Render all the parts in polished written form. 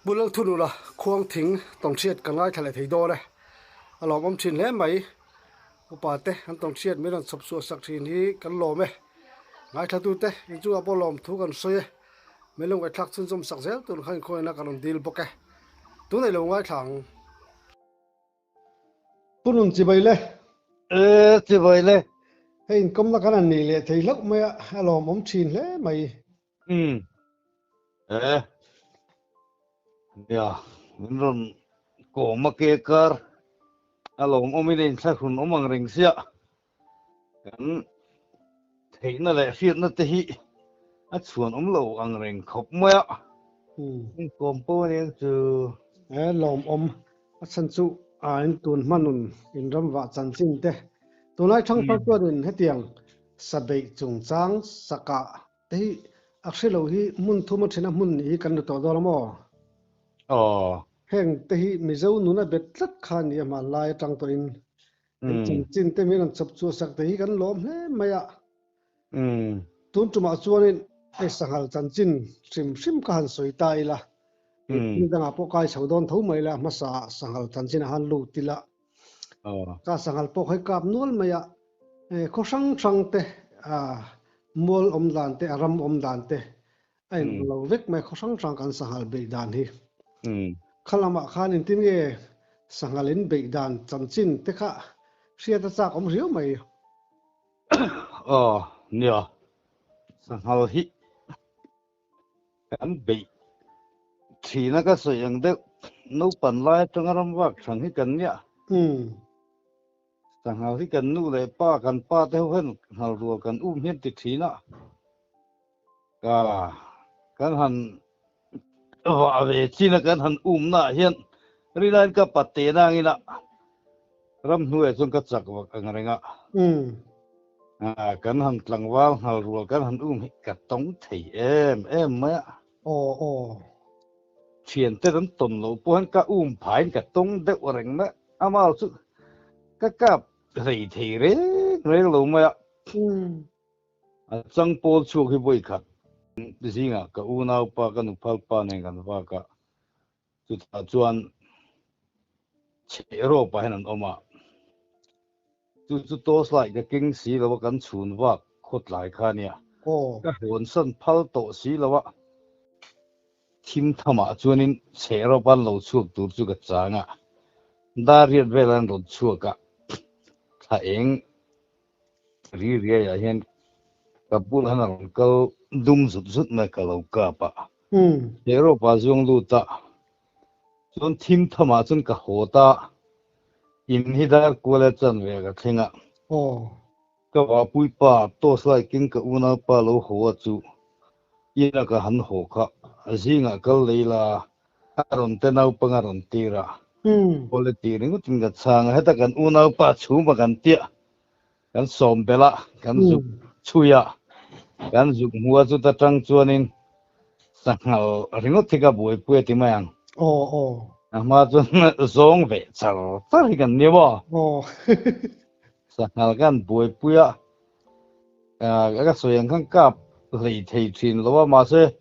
Bulal thunula khuang thing tawnhriat kan ngaithla leh thei dawn e. A lawmawm thin hle mai. Upa te an tawnhriat min rawn chhawp chhuah sak thin hi kan lawm e. Ngaithlatute inchungah pawh lawm thu kan sawi e. Min lo ngaihthlak chhunzawm sak zel tur kha inkhawina kan rawn dil bawk e. Tunah i lo ngaithla ang. Pu Nun chibai le. E chibai le. Hei inkawmna kan han nei leh thei hlauh mai a, a lawmawm thin hle mai. Umm. E. Nia, min rawn kawm a ke kar a lawmawm in a inthlahrun awm ang reng sia. Kan theihna leh hriatna te hi a chhuan awm lo ang reng khawp mai a. Inkawm pawh a nia chu. E lawmawm a chhan chu a in tun hmanun in ram vah chanchin te tunlai thangthar chuanin hetiang sabeih chungchang sakah te hi a hre lo hi hmun thum a then a hmun nih hi kan ni tawh dawn a maw? Aw. Heng te hi Mizo nuna bet tlat kha a ni a hmanlai atang tawhin Kan chanchin te min rawn chawp chhuah sak te hi kan lawm hle mai a. Tun tumah chuanin hei sanghal chanchin hrim hrim ka han sawi ta ila. Thil dangah pawh kai chho dawn tho mai ila hmasa ah sanghal chanchin a han lut ila. Ka sanghal pawh kha hi kap nual mai a. Khaw hrang hrang te mual awm dan te a ram awm dan te A in lo vek mai khaw hrang hrang kan sanghal beih dan hi. Kha lamah khan engtin nge sanghal in beih dan chanchin te kha hriat a chak awm riau mai. Aw nia, sanghal hi kan beih thin a ka sawi ang deuh naupan lai atanga ram vak thang hi kan nia. Sanghal hi kan nu leh pa kan pa te ho hian nghal rual kan um hian ti thin a. Ka kan han vah ve chin a kan han um na ah hian rilain ka pate na angin a ramhnuaiah chuan ka chak vak ang reng a. Kan han tlangval nghal rual kan han um hi ka tawng thei em em mai a. Aw aw. Thiante kan tawn loh pawh hian ka um phaiin ka tawng deuh reng mai a. Amah chu ka kap hlei thei reng reng lo mai a. A chang pawl chhuak hi vawi khat zingah ka unaupa ka nuphalpa nen kan vak a, chutah chuan chhehrawpah hian an awm a, chu chu torchlight ka keng si lo a kan chhun vak khawtlai kha a nia, ka hawnsan phal tawh si lo a, thim thamah chuanin chhehrawp an lo chhuak tur chu ka chang a, dar riat vel an rawn chhuak a, thla eng Ri riaiah hian ka bul han a rawn kal dum zut zut mai ka lo kap a. Hero pa zuang lut a, chuan thim thamah chuan ka haw ta, in hi dar kual e chan ve ka thleng a. Ka vahpui pa toss lai king ka unaupa lo haw a chu ina ka han haw kha zingah kal lei la a rawn te naupang a rawn tir a. Awle tih ringawtin ka chhang a, heta kan unaupa chhum a kan tiah Kan sawm belh a, kan zuk chhui a, kan zuk hmu a chuta tang chuanin sanghal ringawt hi ka buaipui a ti mai ang. Aw aw. A hma chuan zawng ve char char hi kan nia maw? Aw. Sanghal kan buaipui a, ka sawi ang khan kap hlei thei thin lo a, mahse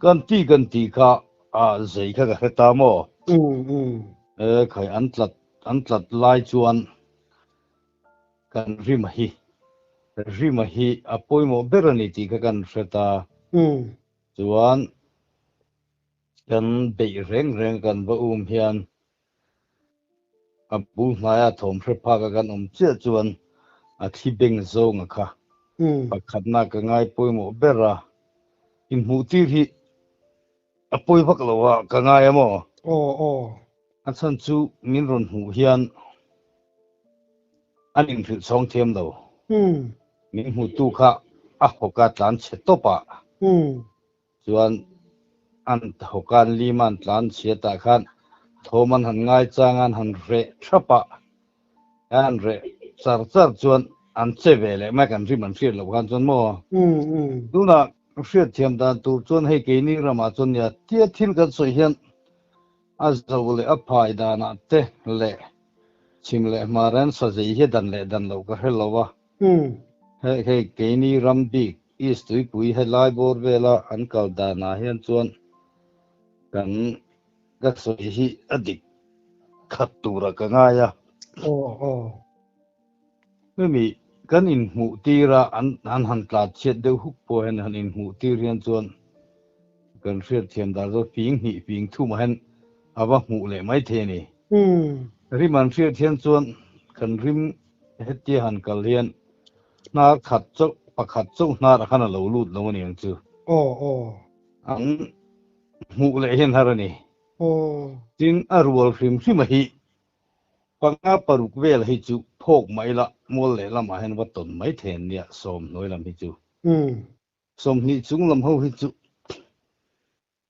kan ti kan tih kha zei kha ka hre ta maw? Um um. E khai an tlat an tlat lai chuan Kan rima hi rima hi a pawimawh ber a ni tih kha kan hre ta. Chuan kan beih reng reng kan va um hian a bul hnaia thawm hre phak a kan awm chiah chuan a thli beng zawnga kha pakhatna ka ngai pawimawh ber a, inhmuhtir hi A pawi vak lo a, ka ngai a maw? Aw, aw. A chhan chu min rawn hmuh hian an inhrilh chhawng thiam lo. Min hmutu kha a hawka tlan chhe tawp a. Chuan an hawka an lim a an tlan chhia tah khan thawm an han ngai chang a, an han reh thap a. An reh char char chuan an che ve leh mai kan rim an hriat loh khan chuan maw? Tunah hriat thiam dan tur chuan hei keini ramah chuan nia tia thil kan sawi hian a zo leh a phai danah te leh chhim leh hmar an sa zei hi dan leh dan loh ka hre lo a. Hei hei keini ram bik East Tuipui helai bawr vela an kal danah hian chuan kan. Ka sawi hi a dik khat tura ka ngai a. Aw aw. Hemi kan inhmuh tir a, an an han tlat chhiat deuh huk pawh hian han inhmuh tir hian chuan kan hriat thiam dan chu fing hnih fing thumah hian a va hmuh leh mai thei a ni. Rim an hriat hian chuan kan rim hetia han kal hian hnar khat chauh pakhat chauh hnarah khan a lo lut lo a ni ang chu. Aw aw. An hmuh leh hian har a ni. Tin, a rual hrim hrim a hi panga paruk vel hi chu phawk mai la mual leh lamah hian va tawn mai thei an nia sawmhnuai lam hi chu. 20 chung lam ho hi chu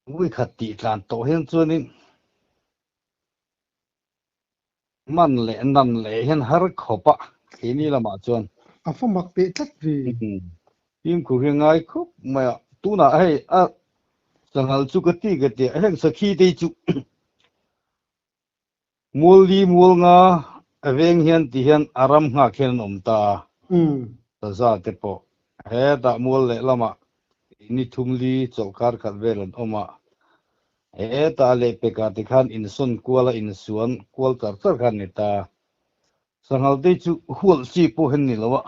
vawikhat tih tlan tawh hian chuanin Man leh nan leh hian har khawp a, keini lamah chuan. A fa mak teh tlat ve. Fimkhur hi a ngai khawp mai a, tunah hei a sanghal chu ka ti ka ti a, heng sakhi te hi chu mual li mual nga a veng hian ti hian a ram nghak hian an awm ta a, saza te pawh hetah mual leh lamah ni thum li chawlhkar khat vel an awm a, Hetah leh pekah te khan insawn kual a insuan kual char char kha a ni ta. Sanghal te chu hualh chi pawh hi an ni lo a.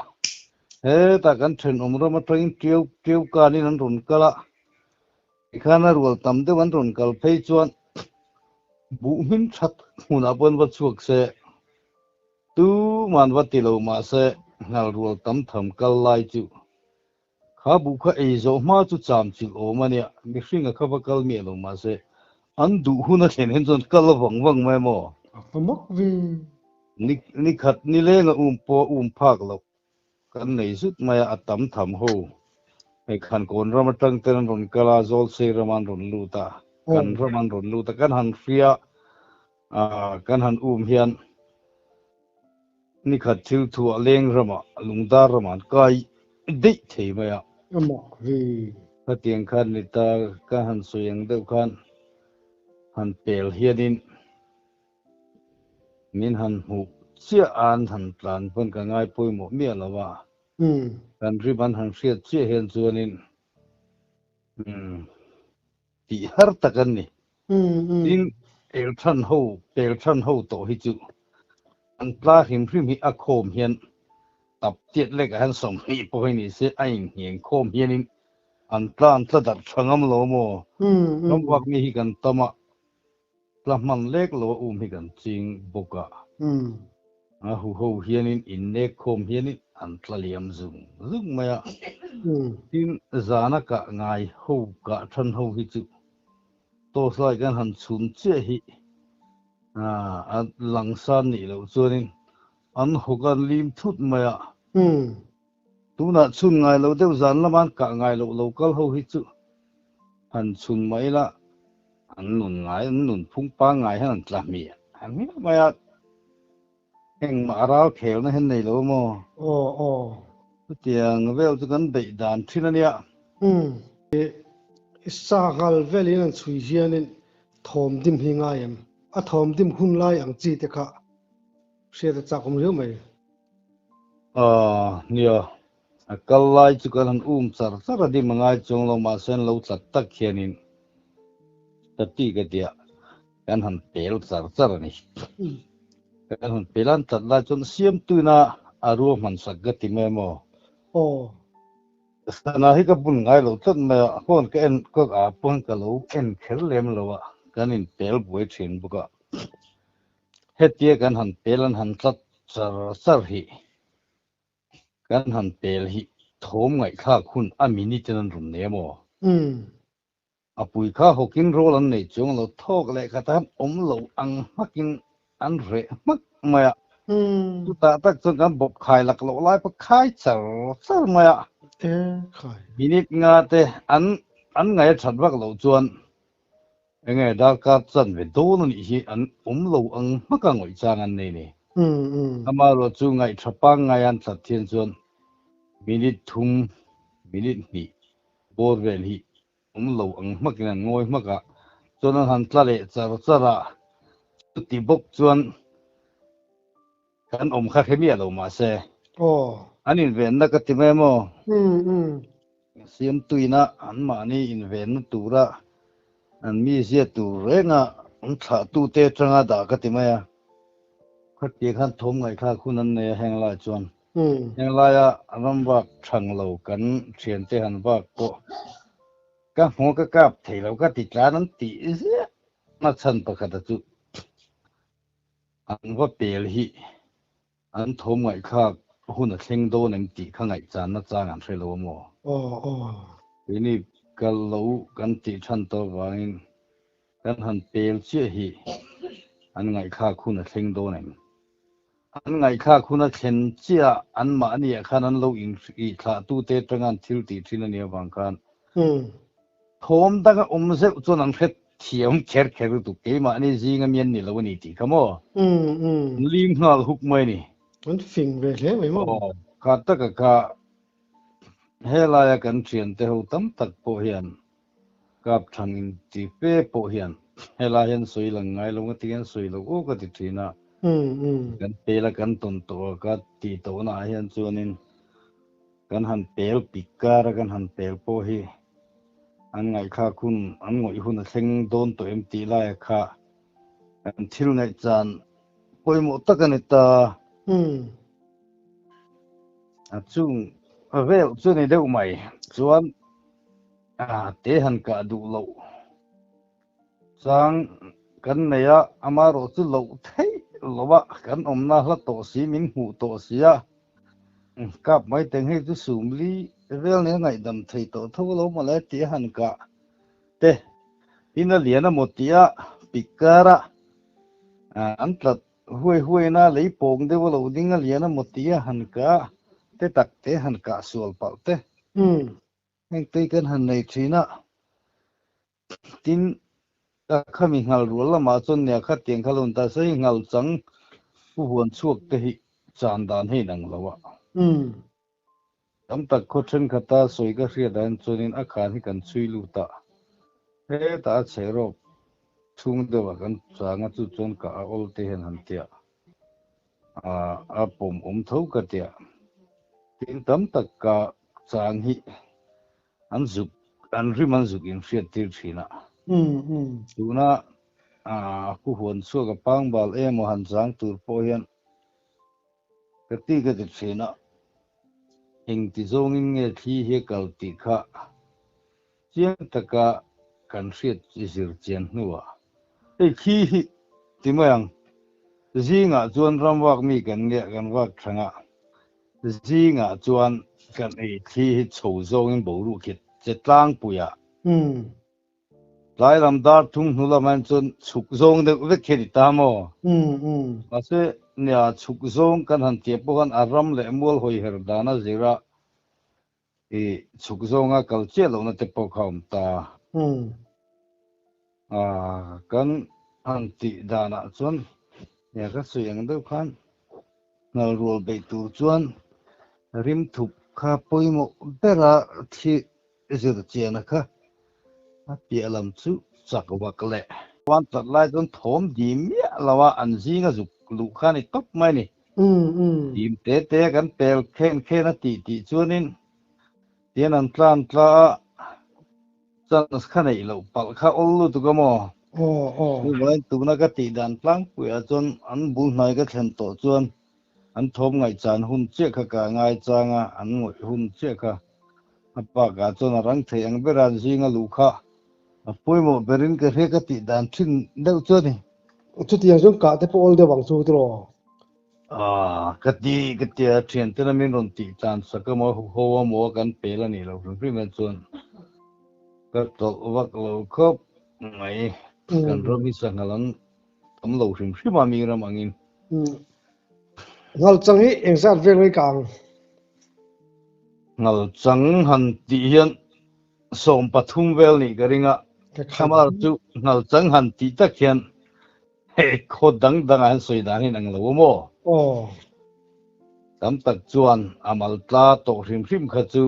Hetah kan thenawm ram atangin ṭiau ṭiau kanin an rawn kal a, tikhan a rual tam deuh an rawn kal phei chuan buh hmin tha tak hmunah pawh an va chhuak se. Tuman va ti lo mahse nghal rual tam tham kal lai chu Kha buh kha ei zawh hma chu cham chilh awm a nia, mihringa kha va kal miah lo mahse an duh hun a thlen hian chuan kal vang vang mai maw? A fa mak ve. Ni ni khat ni lenga um pawh um phak loh kan nei zut mai a, a tam tham ho. Hei Khankawn ram atang ten an rawn kal a, Zawlsei ram an rawn lut a, kan ram an rawn lut a, kan han hria a, kan han um hian Ni khat thil thuah leng ramah lungdar ramah an kai daih thei mai a. A mak ve. Khatiang khan ni ta ka han sawi ang deuh khan han pel hianin min han hmuh chiah a an han tlan pawn ka ngai pawimawh miah lo a. Kan rim an han hriat chiah hian chuanin tih har tak an ni. Tin, pel than ho, pel than ho tawh hi chu an tla hrim hrim hi a khawm hian tap tiat lekah hian 20 pawh hi ni se a inngeng khawm hianin an tla an tla darh tha ngam lo maw? Ramvak mi hi kan tam a, tla hman lek lo a um hi kan ching bawk a. A huho hianin innek khawm hianin an tla liam zung zung mai a. Tin, zana kah ngai ho kah than ho hi chu toss lai kan han chhun chiah hi a langsan nih loh chuanin an hawk an lim thut mai a. Tunah chhun ngai lo deuh zan lama an kah ngai loh lo kal ho hi chu han chhun mai ila an nun ngai an nun phung pangngai hian an tla hmiah hmiah mai a, engmah a ral khelna hian nei lo maw? Aw aw. Chutiang vel chu kan beih dan thin a nia. Umm. I sanghal velin an chhui hianin thawm dim hi ngai em? A thawm dim hun lai ang chi te kha hriat a chak awm riau mai. Aw nia, a kal lai chu kan han um char char a dim a ngai chuang lo mahse an lo tlat tak hianin ka ti ka tia kan han pel char char a ni. Kan han pel an tlat lai chuan siamtuina a ruahman sak ka ti mai maw? Aw. Sana hi ka bun ngai lo tlat mai a, phone ka en ka ah pawn ka lo en kher lem lo a, kan inpel buai thin bawk a. Hetia kan han pel an han tlat char char hi, kan han pel hi thawm ngaihthlak hun a minute in an rawn nei a maw? A pui kha hawkin rawl an nei chuang lo, thawk leh khat a awm lo ang hmakin an reh hmak mai a. Chutah tak chuan kan bawp khai lak loh lai pawh khai char char mai a. Minute nga te an an ngaih a that vak loh chuan Enge darkar chanve dawn a nih hi an awm lo ang hmaka ngawih chang an nei ni. Amaherawh chu ngaihṭha pangngai an tlat thian chuan minute thum, minute hnih bawr vel hi awm lo ang hmakin an ngawi hmak a, chuan an han tla leh char char a, chuti bawk chuan kan awm kha hre miah lo mahse an invenna ka ti mai maw? Siamtuina anmahni invenna tura an mizia tur renga An thlahtute atanga dah ka ti mai a, khatiang khan thawm ngaihthlak hun an nei a heng lai chuan. Heng laia ram vak thang lo kan thiante han vak pawh ka hmu ka kap thei lo ka ti tlan an tih ziah na chhan pakhata chu an va pel hi An thawm ngaihthlak hun a thleng dawn em tih kha ngaihchanna chang an hre lo a maw? Aw aw. Keini kal lo kan tih than tawh avangin kan han pel chiah hi an ngaihthlak hun a thleng dawn em? An ngaihthlak hun a thlen chiah anmahniah khan an lo inhrihthlahtute atanga an thil tih thin a nih avang khan Thawm danga awm zeuh chuan an hre thiam kher kher lutuk, keimahni zinga mi an ni lo a ni tih kha maw? An lim nghal huk mai a ni. An fing ve hle mai maw? Aw, kha taka kha helaia kan thiante ho tam tak pawh hian kap thang in ti fe pawh hian helai hian sawi lang ngai lo nga ti hian sawi lo aw ka ti thin a, kan pela kan tawn tawh a ka tih tawhna ah hian chuanin Kan han pel pik kar a kan han pel pawh hi an ngaihthlak hun, an ngawih hun a thleng dawn tawh em tih laia kha kan thil ngaihchan pawimawh tak a ni ta. A chung vel chu ni deuh mai chuan te han kah duh loh chang kan nei a, amaherawh chu loh theih lo a kan awmna hla tawh si min hmuh tawh si a. Kap mai teng hei chu sumli vel nia ngaihdam thei tawh tho lo mawle tih a han kah te tin a lian amaw tia pik kara an tlat huai huai na lei pawng deuh a lo ding a lian amaw tia han kah te tak te han kah sual palh te heng te kan han nei thin a. Tin, ka khami nghal rual lamah chuan nia kha tiang kha lo ni ta se hei nghal chang pu huan chhuak te hi chan dan hei nang lo a. Tam tak khaw thenkhat a sawi ka hriat ah hian chuanin a khan hi kan chhui lut a, hetah a chhe rawp chhung deuh ah kan chang a chu chuan ka a awl te hian han tia a pawm awm tho ka tia. Tin, tam tak ka chang hi An zuk, an rim an zuk in hriat tir thin a. Tuna ku huan chhuak a pangbal emaw han chang tur pawh hian ka ti ka ti thin a. Engti zawngin nge thli hi a kal tih kha chiang taka kan hriat zir chian hnuah hei thli hi ti mai ang. Zingah chuan ramvak mi kan nge kan vak thang a. Zingah chuan kan ei thli hi chho zawngin boruak hi che tlangpui a. Tlai lam dar thum hnu lamah hian chuan chhuk zawng deuh vek hi a ni ta maw? Mahse, nia chhuk zawng kan han tih pawh khan a ram leh mual hawi her dan a zir a, i chhuk zawnga kal chiah lohna te pawh kha a awm ta. Kan han tih danah chuan nia ka sawi ang deuh khan Nghal rual beih tur chuan rim thup kha pawimawh bera thi zir chiana kha a piah lam chu chak vak leh. Chuan tlat lai chuan thawm dim miah lo a an zinga zuk luh kha a ni tawp mai a ni. Dim te te a kan pel khen khen a tih tih chuanin tian an tlan tla a. Chance kha neih loh palh kha awl lutuk a maw? Chuvangin tuna ka tih dan tlangpuiah chuan an bul hnai ka thlen tawh chuan an thawm ngaihchan hun chiah kha ka ngaichang a, an ngawih hun chiah kha a bakah chuan a rang thei ang bera an zinga luh kha a pawimawh berin ka hria ka tih dan thin deuh chu a ni. Chutiang chuan kah te pawh awl deuh ang chu tiraw? Ka ti ka tia thiantena min rawn tih tlan sak a maw ho a maw kan pel a nih loh hrim hrim hian chuan ka tawlh vak lo khawp mai kan ram hi sanghal an tam lo hrim hrim a mi ram angin. Nghal chang hi engzat vel ngai ka ang? Nghal chang han tih hian 13 vel nih ka ring a, Khamar chu nghal chang han tih tak hian Hei khaw dang dangah hian sawi dan hi an ang lo a maw? Aw. Tam tak chuan a mal tla tawh hrim hrim kha chu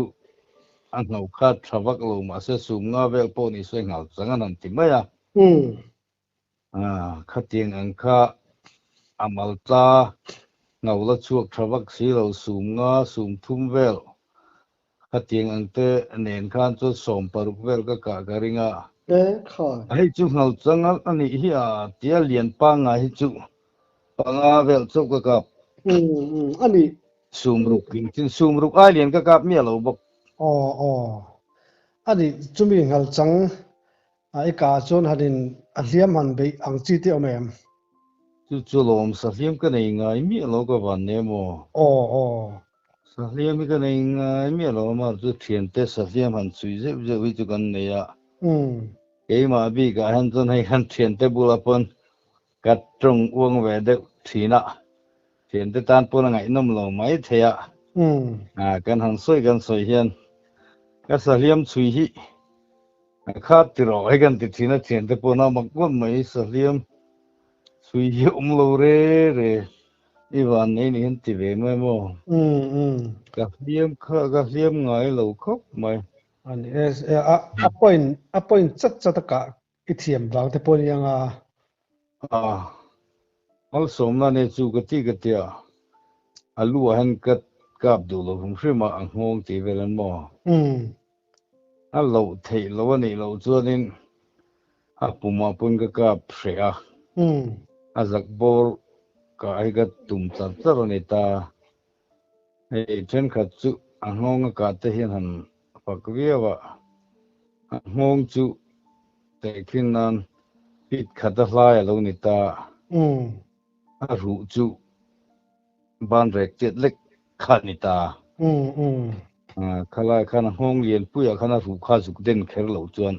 a ngho kha tha vak lo mahse sum nga vel pawh ni se nghal chang an han ti mai a. Khatiang ang kha a mal tla ngho la chhuak tha vak si lo sum nga sum thum vel khatiang ang te nen khan chuan 16 vel ka kah ka ring a. E khai. Hei chu nghal chang a nih hi a tia lian pangngai hi chu panga vel chauh ka kap. Umm a nih. Sumruk in chin sumruk ai lian ka kap miah lo bawk. Aw aw a nih chumi nghal chang a i kah chuan han in a hliam han beih ang chi te awm em? Chu chu lawm sahliam ka nei ngai miah lo ka van nem aw. Aw aw. Sahliam hi ka nei ngai miah lo a, chu thiante sahliam han chhui zeuh zeuh hi chu kan nei a. Keimah bikah hian chuan hei kan thiante bulah pawn ka tawng uang ve deuh thin a, thiante tan pawn a ngaihnawm lo mai thei a. Kan han sawi kan sawi hian ka sahliam chhui hi a khat ti rawh hei kan ti thin a, thiante pawn a mak ngawt mai sahliam chhui hi a awm lo re re. I van nei ni hian ti ve mai maw? Ka hliam kha ka hliam ngai lo khawp mai. Ani e, a a point a point chat chat a kah i thiam vang te pawh aniang a. A malsawmna nia chu ka ti ka tia a lu ah hian ka kap duh lo hrim hrim a, a nghawng tih vel an maw? A loh theih loh a nih loh chuanin a pumah pawn ka kap hreh a, a zak bawr kah hi ka tum char char a ni ta. Hei thenkhat chu a nghawng a kah te hian han fak viau a, a nghawng chu tehkhin nan pit khat a hlai a lo ni ta, a ruh chu ban rek chiat lek kha a ni ta. Khalai khan a nghawng lian puiah khan a ruh kha zuk den kher loh chuan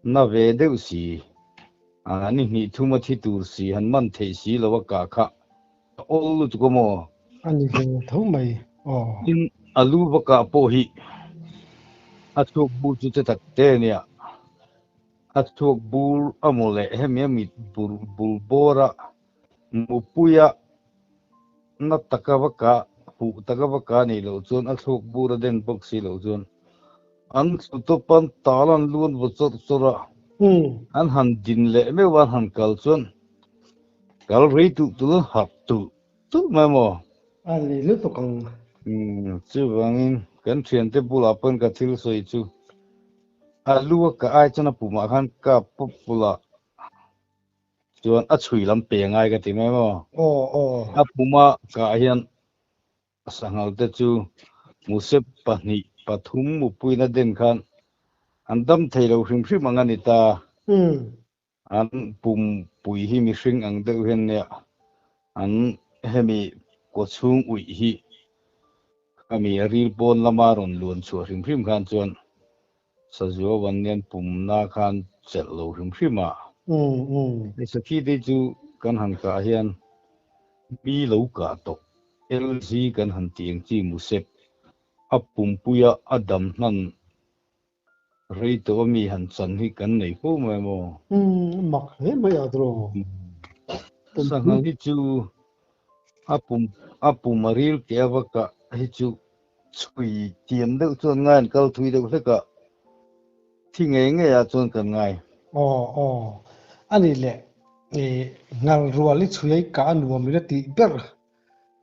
na ve deuh si, ni hnih thum a thi tur si han man theih si lo a kah kha a awl lutuk a maw? A ni ve tho mai aw. Tin, a lu va kah pawh hi a chhuak bur chu che tak te a nia. A chhuak bur a maw le hemi a mit bur bul bawr a Mupuia na taka va kah, huh taka va kah nih loh chuan a thluk bur a den bawk si loh chuan an thlu tawp a, an tal a, an lu an vaw chawrh chawrh a, an han din leh meuh a, an han kal chuan kal rei tuh tuh an harh tuh tuh mai maw? A ni lutuk ang. Chuvangin kan thiante bulah pawn ka thil sawi chu a lu a kah ai chuan a pumah khan kap pawp bulah Chuan a chhui lam pe ngai ka ti mai maw? Aw aw. A puma kah hian sanghal te chu Musep pahnih pathum mupuina den khan an dam thei lo hrim hrim ang a ni ta. An pum pui hi mihring ang deuh hian nia an hemi kawchhung uih hi khami a ril pawn lama rawn luan chhuah hrim hrim khan chuan Sazua Vannian pumna khan chelh lo hrim hrim a. Hei sakhi te chu kan han kah hian mi lo kah tawh LZ kan han tih ang chi musep a pumpuia a dam hnan rei tawh a mi han chan hi kan nei fo mai maw? Mak hle mai a tawh. Sangha hi chu a pum a pum a ril ke a va kah hi chu Chhui tiam deuh chuan ngai an kal thui deuh hlek a, thi ngei ngei ah chuan kan ngai. Aw aw, a nih leh i ngal rual i chhui ai kah a nuam in a tih ber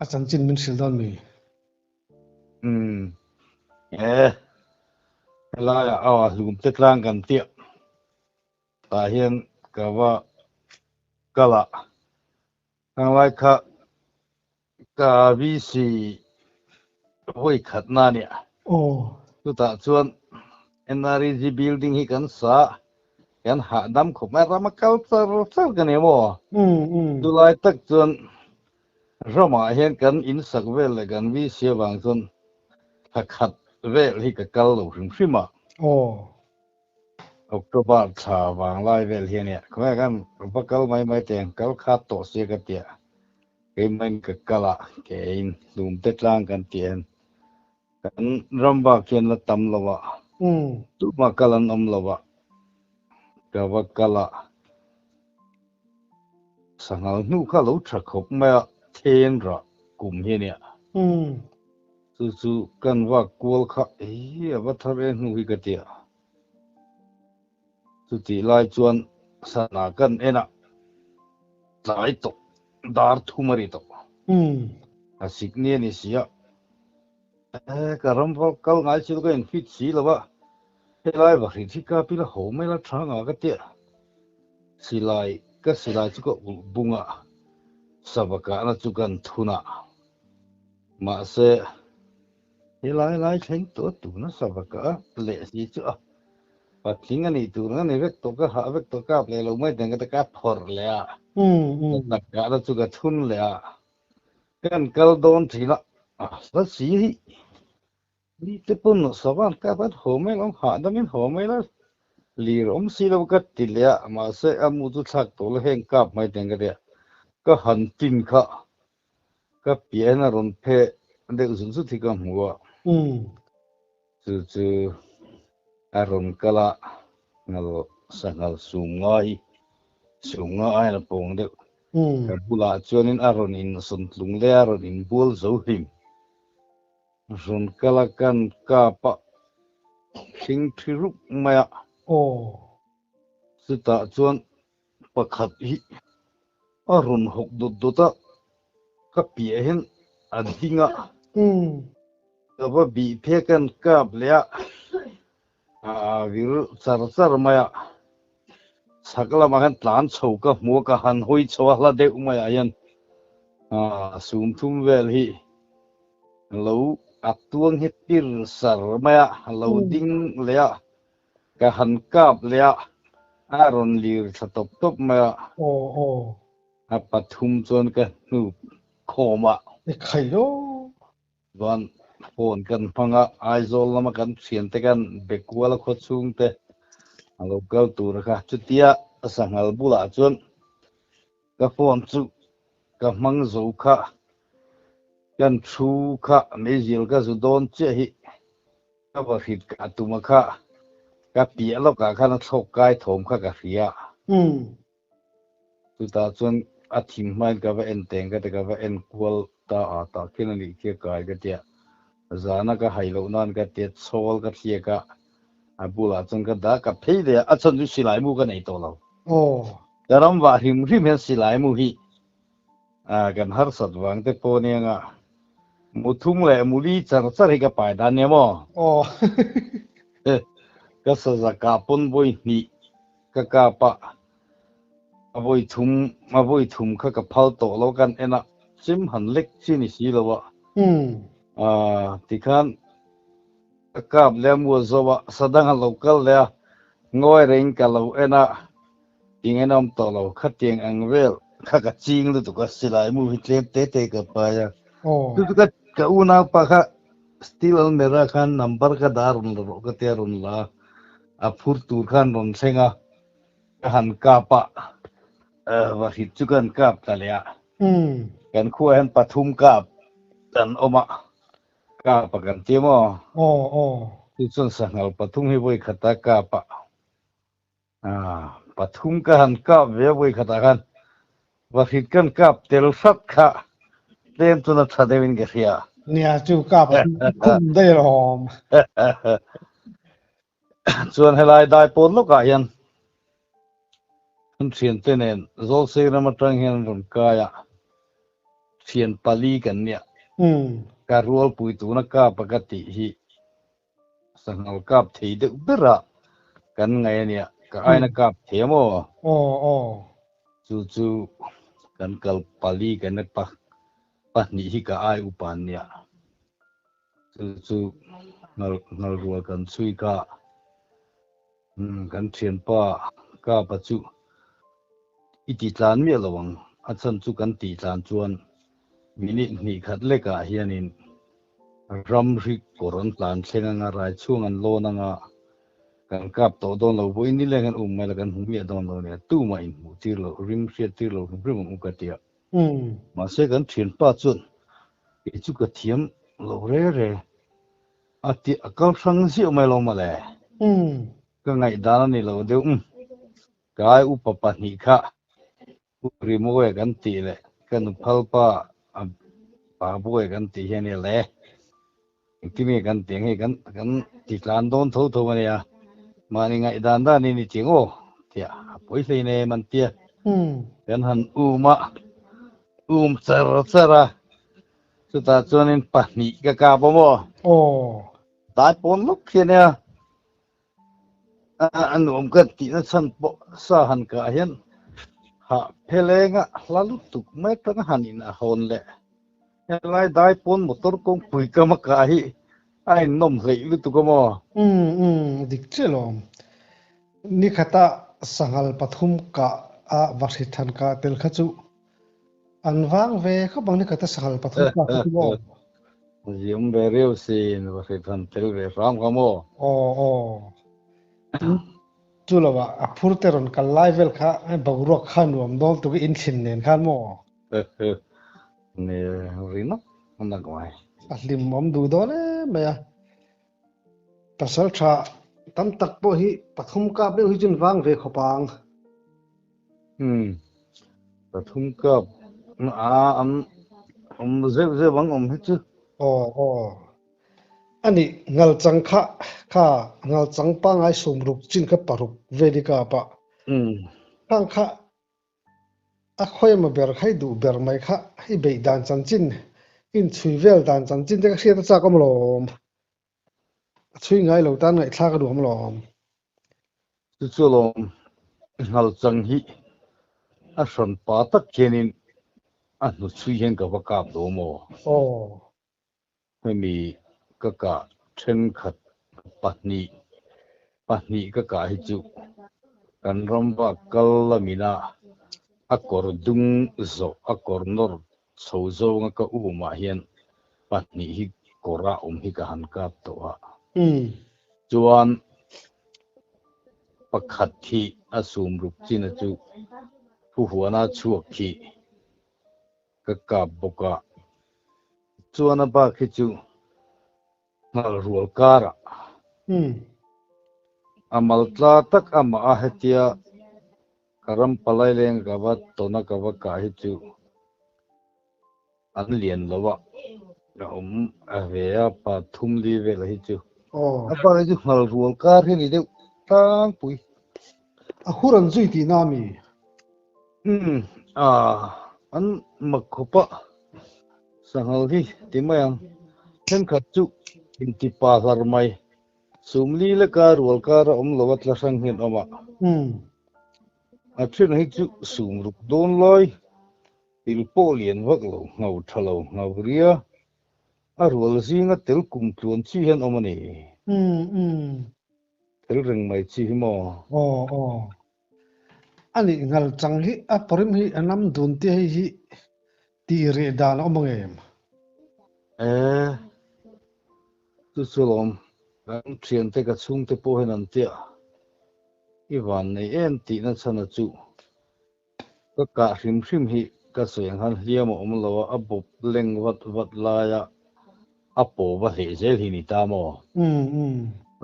a chanchin min hrilh dawn mi? Umm, e, helaiah aw a hlum te tlang kan tiah. Tah hian ka va kal a, Thanglai kha ka VC vawi khatna a nia. Chutah chuan NREG building hi kan sa a, kan hahdam khawp mai a, ram a kal char char ka ni maw? Chulai tak chuan ramah hian kan insak vel leh kan VC avang chuan thla khat vel hi ka kal lo hrim hrim a. October thla vanglai vel hian e khawnge khan va kal mai mai teh ang kal khat tawh sia ka tia keimah ka kal a keiin hlum te tlang kan tih hian kan ram bak hian la tam lo a tumah kal an awm lo a ka va kal a sanghal hnu kha lo tha khawp mai a then rah kum hi ania. Chu chu kan vak kual kha hi a va thar e hnu hi ka ti a. Chutih lai chuan sana kan en a, tlai tawh, dar thum a ri tawh. A sik ni a ni si a, e ka ram kal ngai si lo, ka in fit si lo a. Helai vahrit hi ka pila ho mai la tha nga ka tia. Silai ka silai chu ka ulh bung a, sava kahna chu kan thun a. Mahse, helai lai thleng tawh tuna sava kah leh si chu a patling a nih tur ang a ni vek tawh, ka hah vek tawh, kap leh lo mai teng ka ti ka phawrh leh a, ka kahna chu ka thun leh a. Kan kal dawn thin a, a hla si hi Mi te pawn savan kap an haw mai lo, hahdam in haw mai lo, lir awm si lo ka ti leh a, mahse a mu chu thlak tawh lo heng kap mai teng ka ti a, ka han tin kha ka piah hian a rawn phe deuh zut zut hi ka hmu a, chu chu a rawn kal a, ngal sanghal sum nga hi sum nga aiin a pawng deuh, ka bulah chuanin a rawn insawn tlung leh a, a rawn inbual zo hlim. Rawn kal a kan kap a hring thi rup mai a. Aw. Chutah chuan pakhat hi a rawn hawk dawt dawt a, ka piah hian a ding a. Ka va bih phei a kan kap leh a, a vir char char mai a. Chhak lamah hian tlan chho ka hmu a, ka han hawi chho a hla deuh maiah hian sum thum vel hi lo a tuang hi pir sar mai a, lo ding leh a, ka han kap leh a, a rawn lir thla tawp tawp mai a. A pathum chuan ka hnup khawm a. I khai lo. Chuan phone kan hmang a, Aizawl lama kan thiante kan be kual a khaw chhungte a lo kal tur a kha. Chutia sanghal bulah chuan ka phone chu ka hmang zo kha, kan thu kha meizial ka zu dawn chiah hi ka va hrit kah tum a kha, ka piah lawkah khan a thlawk kai thawm kha ka hria. Chutah chuan a thim hmain ka va en teng ka ti, ka va en kual ta a tah khian a nih khi a kai ka tia. Zana ka hai loh nan ka tia chhawl ka thliak a, a bulah chuan ka dah ka phei leh a, a chhan chu silai mu ka nei tawh lo. Ka ram vah hrim hrim hian silai mu hi kan harsat vang te pawh nia nga mu thum leh mu li char char hi ka pai dan nia maw? Ka saza kah pawn vawi hnih Ka kap a, a vawi thum, a vawi thum kha ka phal tawh lo kan en a, chim han lek chi ni si lo a. Aaa tikhan ka kap leh a mual zo a, sadang a lo kal leh a, ngawi reng ka lo en a, tinge awm tawh lo, khatiang ang vel kha ka ching lutuk a, silai mu hi tlem te te ka pai a. Chu chu ka unaupa kha steel almirah khan number ka dah rawn la rawh ka tia rawn la a. A phur tur khan rawn thleng a, ka han kap a, va hrit chu kan kap ta leh a. Kan khuaah hian pathum kap an awm a, kap a kan ti maw? Chu chuan sanghal pathum hi vawi khata kap a, pathum ka han kap ve a vawi khatah khan va hrit kan kap tel hrat kha tlem chuan a tha deuhin ka hria. Nia chu kap a khum daih alawm. Chuan helai dai pawn lawkah hian an thiante nen Zawlsei ram atang hian an rawn kai a, thian pali kan nia. Ka rualpui tuna kap a ka tih hi sanghal kap thei deuh ber a kan ngaih a nia, ka aina kap thei a maw? Chu chu kan kal pali kan ni pahnih hi ka ai upa an nia. Chu chu ngal rual kan chhui ka kan thianpa kapa chu i ti tlan miah lo ang, a chhan chu kan tih tlan chuan minute hnih khat lekah hianin ramri kawr an tlan thleng anga rai chhuang an lawn anga kan kap tawh dawn lo vawiin nileng an um mai la kan hmu miah dawn lo nia tumah inhmuh tir loh rim hriat tir lo hrim hrim ang u ka ti a. Mahse kan thianpa chuan kei chu ka thiam lo re re a ti a kal hrang ziah mai lo mawle. Ka ngaihdan a ni lo deuh. Ka ai upa pahnih kha U Rimawi kan tih leh ka nuphalpa Pa Bawi kan tih hi a ni le. Engtin nge kan tih ang hei kan kan ti tlan dawn tho tho a nia. Mahni ngaihdan dan in i ti ang aw tiah a pawi hlei nem an tia. Kan han um a, um char char a, chutah chuanin pahnih ka kap a maw? Aw. Tlai pawn lawk khi a nia. A nuam kan tihna chhan pawh sa han kah hian hah phelenga hla lutuk mai atanga han in a hawn leh. Helai dai pawn motor kawngpui kam a kah hi a innawm hleih lutuk a maw? Umm umm dik chiah lawm. Nikhata sanghal pathum kah a va hrit han kah tel kha chu an vang ve khawp ang nikhata sanghal pathum kah kha chu maw? Ziam ve riau sin va hrit han tel ve hram kha maw? Aw aw. Chu lo ah a phur te rawn kal lai vel kha boruak kha nuam dawn tuk i inthlin nen khan maw? Ni ri nak nak mai. A hlim awm duh dawn em mai a. Pasal tha tam tak pawh hi pathum kap deuh hi chun vang ve khawp ang. Umm pathum kap a an awm zeuh zeuh ang awm hi chu. Aw aw. Ani ngal chang kha kha ngal chang pangai sumruk chin kha paruk vel i kap a. Umm. Khang kha A khawi emaw ber kha i duh ber mai kha i beih dan chanchin, i inchhui vel dan chanchin te ka hriat a chak awm lawm. A chhui ngai lo tan ngaihthlak a duh awm lawm. Chu chu lawm nghal chang hi a hran pa tak khianin a hnuchhui hian ka va kap lo maw? Aw. Hemi ka kah thenkhat pahnih pahnih ka kah hi chu kan ram vak kal lamina a kawr dung zawh a kawr nawr chho zawnga ka umah hian pahnih hi kawra awm hi ka han kap tawh a. Chuan pakhat hi a sum ruk chin a chu phuhuana chhuak khi ka kap bawk a, chuan a bak hi chu nghal rual karah a mal tla tak amah a hetia ka ram palai leng ka va tawn a ka va kah hi chu an lian lo a, a awm a ve a pa thum li vel hi chu a bak hi chu nghal rual kar hi a ni deuh tlangpui. A hur an zui tihna a mi? Umm ah an mak khawp a, sanghal hi ti mai ang, thenkhat chu inti pa hlar mai, sumli leka rual kar a awm lo a tla hrang hian awm a, a then hi chu sum ruk dawn lai, til pawh lian vak lo, ngau tha lo, ngau ria, a rual zinga tel kum tluan chi hian awm a ni. Tel reng mai chi hi maw? Aw aw. A nih nghal chang hi a pawrim hi a nam dun te hei hi tih reh dan a awm ang em? E, chu chu lawm kan thiante ka chhungte pawh hian an tia i van nei em tih na chhan a chu ka kah hrim hrim hi ka sawi ang khan hliam a awm lo a, a bawp leng vat vat laia a paw va hleh zel hi ni ta maw?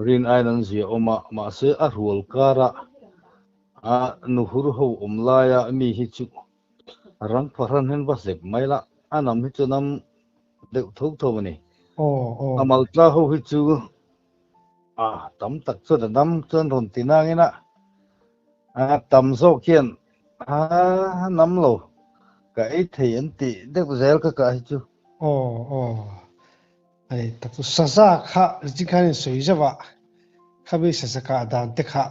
Rin aiin an zia awm a, mahse a rual kara a nuhur ho awm laia mi hi chu rang fahran hian va hlep mai la, a nam hi chu nam deuh tho tho a ni. A maltla ho hi chu a tam tak chuan a nam chuan rawn ti nangin a, a tam zawk hian a nam lo, ka ei thei an tih deuh zel ka kah hi chu. Aw aw hei tak chu saza kha zing khan in sawi zauh a, khami saza kah dan te kha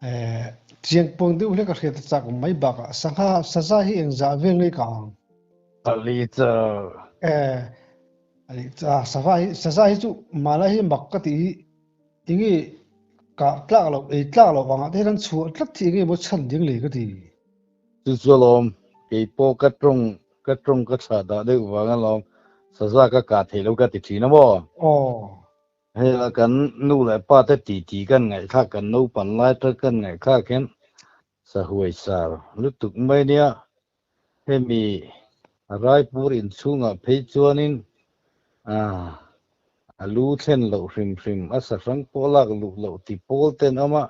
eh chiang pawng deuh hlek a hriat a chak awm mai bakah sangha saza hi engzah vel ngei kah ang? Pali chu. Eh ani sava hi saza hi chu mahla hi mak ka tih hi enge kah tlak loh ei tlak loh vangah te hian an chhuah tlat hi enge maw chhan ding le ka ti. Chu chu alawm keipawh ka tawng Ka tawng ka chhah dah deuh vang alawm saza ka kah theih lo ka ti thin a maw? Aw. Hei la kan nu leh pa te titi kan ngaihthlak kan naupan lai ta kan ngaihthlak hian sahuai sar lutuk mai nia hemi Raipur inchhungah phei chuanin ah a lu thlen loh hrim hrim a sahrang pawh lak luh loh ti pawl ten awm a,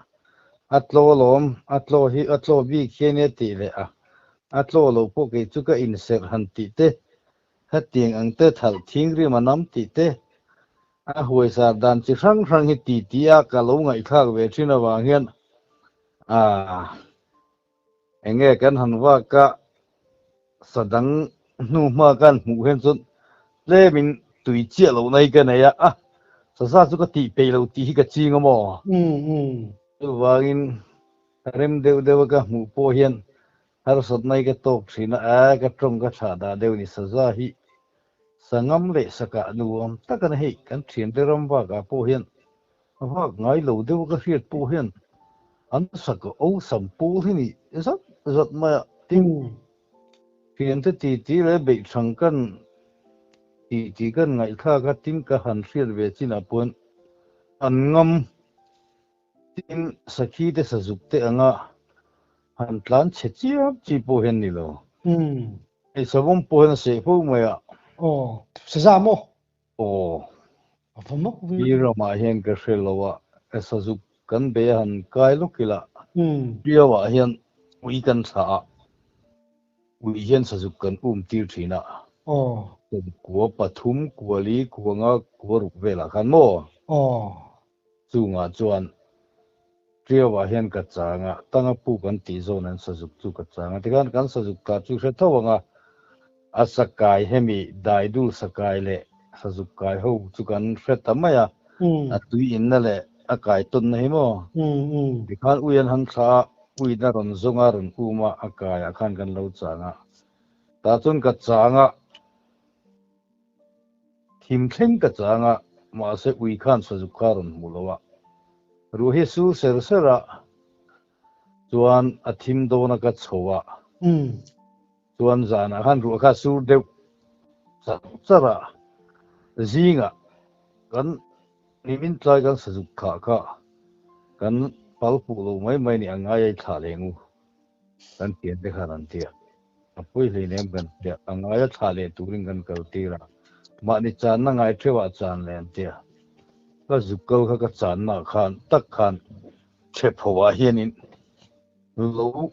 a tlaw lawm, a tlaw hi a tlaw bik hian nia tih leh a, a tlaw loh pawh kei chu ka inserh han tih te, hetiang ang te thalh thing rim a nam tih te, a huaisar dan chi hrang hrang hi ti ti a ka lo ngaihthlak ve thin avang hian ah Enge kan han vak a, sadang hnu hma kan hmuh hian chuan tlemin tui chiah loh na hi ka nei a, a Saza chu ka tih peih lo tih hi ka ching a maw? Chuvangin rem deuh deuh a ka hmuh pawh hian harsatna hi ka tawk thin a, a ka tawng ka thlah dah deuh ni saza hi sangam leh sakah nuam tak a ni hei kan thiante ram bakah pawh hian a vak ngai lo deuh a ka hriat pawh hian an sak o sam pawl hi ni zat zat mai a tin thiante titi leh beih thang kan tih tih kan ngaihthlak a tin ka han hriat ve chinah pawhin an ngam tin sakhi te sazuk te anga han tlan chhe chiam chi pawh hian ni lo. Hei savawm pawh hian a seh fo mai a. Aw, saza maw? Aw. A va mak ve. Pi ramah hian ka hre lo a, ka sazuk kan bei a han kai lawk ila. Piauah hian ui kan thlah a, ui hian sazuk kan um tir thin a. Aw. Kua pathum, kua li, kua nga, kua ruk velah khan maw? Aw. Chungah chuan Ṭiauah hian ka chang a, Tanga puk an tih zawn an sazuk chu ka chang a. Tikhan kan sazuk tla chu hre tho ang a, a sakai hemi daidul sakai leh sazuk kai ho chu kan hre ta mai a, a tui inna leh a kai tawnna hi maw? Tikhan ui an han thla a, uiin a rawn zawng a, rawn um a, a kaiah khan kan lo chang a. Tah chuan ka chang a. Thim thleng ka chang a, mahse ui khan sazuk kha a rawn hmu lo a. Ruah hi sur ser ser a, chuan a thim dawn a ka chho a, chuan zanah khan ruah kha sur deuh char char a, zingah kan nimin tlai kan sazuk thlah kha kan pal fuh lo mai mai ni ang ngai a i thlah leh ngu kan thian te khan an ti a. A pawi hleinem kan tia, a ngaia thlah leh turin kan kal tir a, mahni channa ngai theuhah chan leh an tia. Ka zuk kal kha ka channa khan tak khan chhephoah hianin lo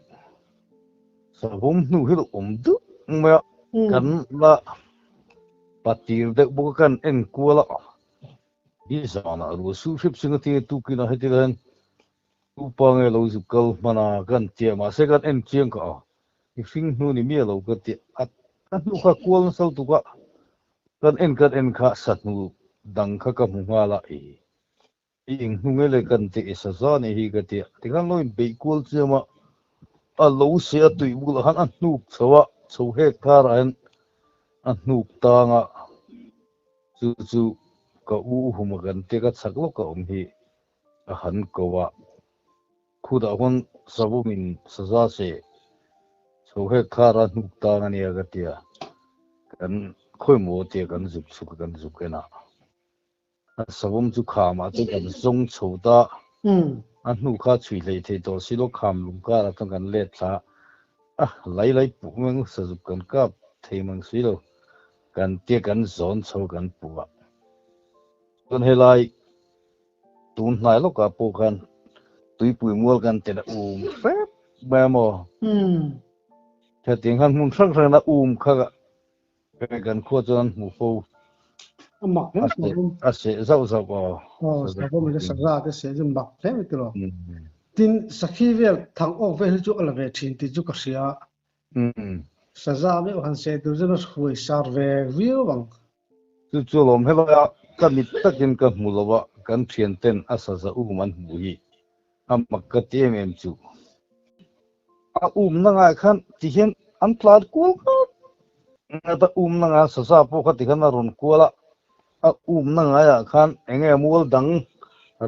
savawm hnu hi lo awm duh mai a, kan la patir deuh bawk a kan en kual a, i zanah ruah su hrep singa tia tukinah heti hian Upa nge lo zuk kal hman a kan tia mahse kan en chiang ka a mihring hnu ni miah lo ka ti a ka hnu kha kual nasa lutuk a kan en kan en kha sa hnu dang kha ka hmu nghal a i i eng hnu nge le kan ti i sa za nih hi ka ti a tikhan lo in beih kual chiam a a lo se a tui bulah khan a hnuk chho a chho hek thar ah hian a hnuk tang a chu chu ka u hum a kan tia ka chak lawk a awm hi. A han ko a, khutah huan savawmin saza se chho hek thar a hnuk tang a nia ka ti a, kan khawimaw tia kan zuk chhuk a kan zuk en a, a savawm chu khamah chuan kan zawng chho ta, a hnu kha chhui hlei thei tawh si lo kham lung karah chuan kan let thla a, lai lai puh meng sazuk kan kap thei mang si lo, kan tia kan zawn chho kan puh a, chuan helai. Tun hnai lawkah pawh khan tuipui mual kan tel a um hrep mai a maw? Hetiang khan hmun hrang hrangin a um kha kan khua chuan an hmu fo. A mak hle mai. A seh zauh zauh aw. Aw, savawm leh saza te seh chu mak hle mai tiraw. Tin, sakhi vel thang awk vel hi chu a la ve thin tih chu ka hria. Saza meuh han seh tur chuan a hruai sar ve viau ang. Chu chu lawm helai a ka mit takin ka hmu lo a, kan thian ten a saza um an hmuh hi a mak ka ti em em chu. A um na ngai khan ti hian an tlan kual ngat ngat a, um na ngai saza pawh kha ti khan a rawn kual a, a um na ngaiah khan eng nge mual dang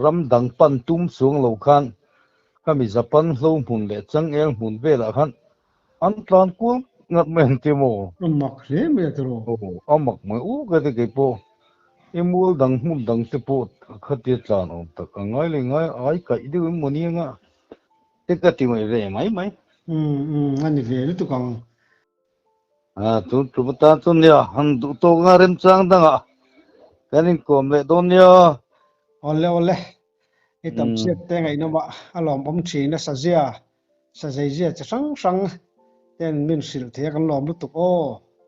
ram dang pan tum chuang lo khan khami Japan hlo hmun leh changel hmun velah khan an tlan kual ngat mai ang che maw? A mak hle mai a tiraw? Aw, a mak mai u ka ti kei pawh. I mual dang hmun dang te pawh khatia tlan awm tak a ngai leh ngai ai kaih deuh em maw ni anga te ka ti mai ve mai mai. Umm umm a ni ve lutuk ang. A tun tum atan chuan nia han duh tawk anga remchang dangah kan inkawm leh dawn nia. Awle awle I tam chhiat te ngaihnawm a a lawmawm thin a sazia, sazeizia chi hrang hrang ten min hrilh thei a kan lawm lutuk aw.